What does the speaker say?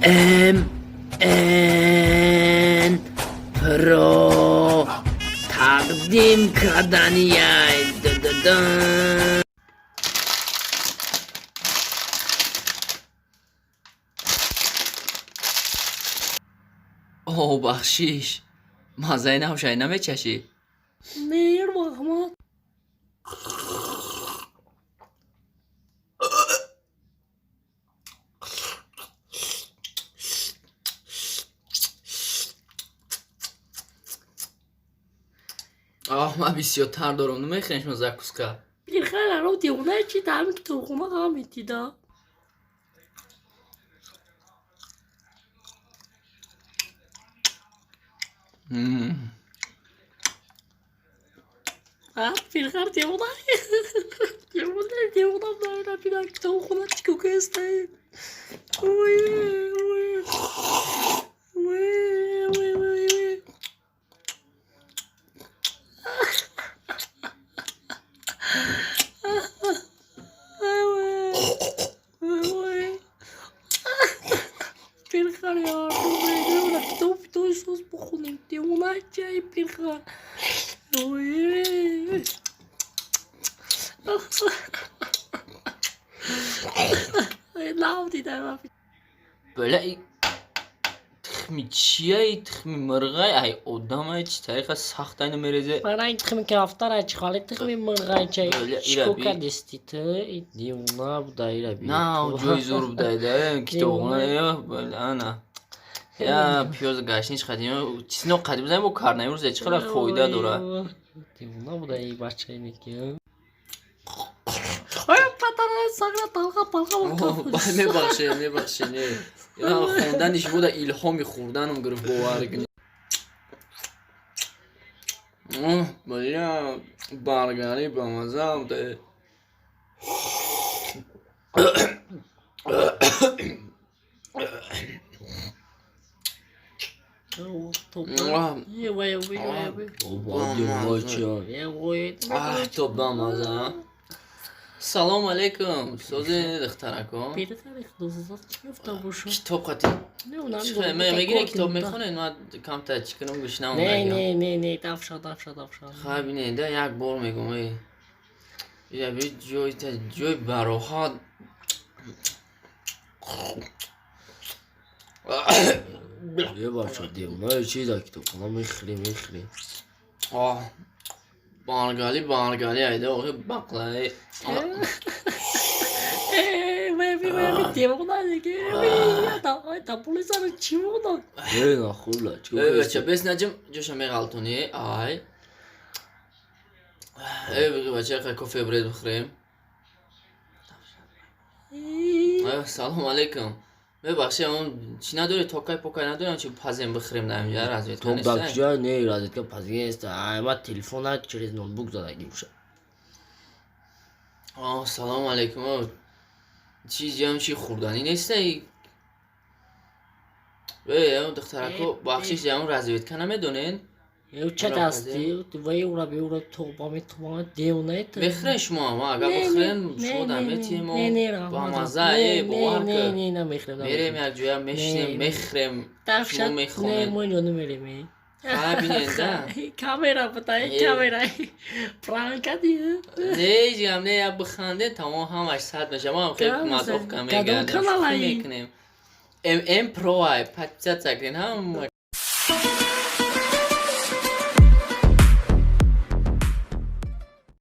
М Н Про тақдим кардани. Ду-ду-ду. О, бахшиш, маззаи навшай намечашӣ? Не, раҳмат. Оҳ, ман бисёртар дорам, намехӯрем шумо закуска? Пирхар аро девонаи чи дар ҳамин китобхона ғам медида. Пирхар девона. Девона, девона нара бина китобхона чӣ кӯкестаи. Ой, ой. Ой, ой, ой, ой. Ой. Пирхар ёр, китоб фитои соз бихонем. Девона чай пирхар. Ой. Нав дидам. Бала, и тухми чия? И тухми мирғай, ай одамай, чи тариқа сахт айна мерезе? Мана ин тухми кафтара чи холи тухми мирғай чай. Бала, ира Чико би. Кардисти ту? И девона буда ира би. На, ҷои зур будай китобхона. Бала, ана я пиёз гаштнич қадим чизино қадим бизанем бо коронавирус чӣ қадар фоида дорад. Девона буда и бачаи неки. Ой, патара сагра талға палға. Мебахшед, мебахшед, не, хонданиш буда илҳоми хӯрданам гирифт, бовар кунед. Бля, баргари бамаза буда. Девона чи? То бамаза. Салом алейкум, сози духтарако? Китоб қати мегире, китоб мехонед, ман камтар чӣ кунам, гӯшнам. Не, не, не, не, давша, давша, давша. Хай, бинеда, як бор мегум, эй я би ҷой ҷой бароҳат. Е, бача, девона чи дар китобхона мехӯрӣ, мехӯрӣ? Оҳ, баргали, баргали айда, охи бақлай. Девона диге. Да полисара чӣ буда? Е, нахӯрла. Эй, бача, бес наҷим, ҷоша меғалтонӣ, ай. Эй, бача, хай кофе бред бихӯрем. Салом алейкум, мебахшед, он чӣ надорӣ, токай покай надорем, чи пазем бихӯрем дар инҷа, разведка? Ток дар нест? куҷо? Не, разведка пазига нест. Ай, ма телефона через ноутбук задагӣ уша. Оҳ, салом алейкум, чизи ам чи хӯрданӣ нестай? Э, духтарако, бахшиш, ям разведка намедонед? Ё, ча дасти вай ура биура тоба метоба, девона ту. Мехӯрен шумо ам, агар бихӯрен, шумо дар метиҳем. Бамаза, э, бовар Не, кун. не, намехӯрем. Мерем як ҷоя, мешинем, мехӯрем, шумо Не, мехонед. мо инҷо намерем. Ха, бинед, да. Камера будай, камера. Пранк кади. Не, ҷам не, я бихандед, тамом, ҳамаш сад меша. Мо ҳам хеле мазоқка мегардем, шӯхӣ мекунем. ММ Про ай, подписаться кунед ҳама.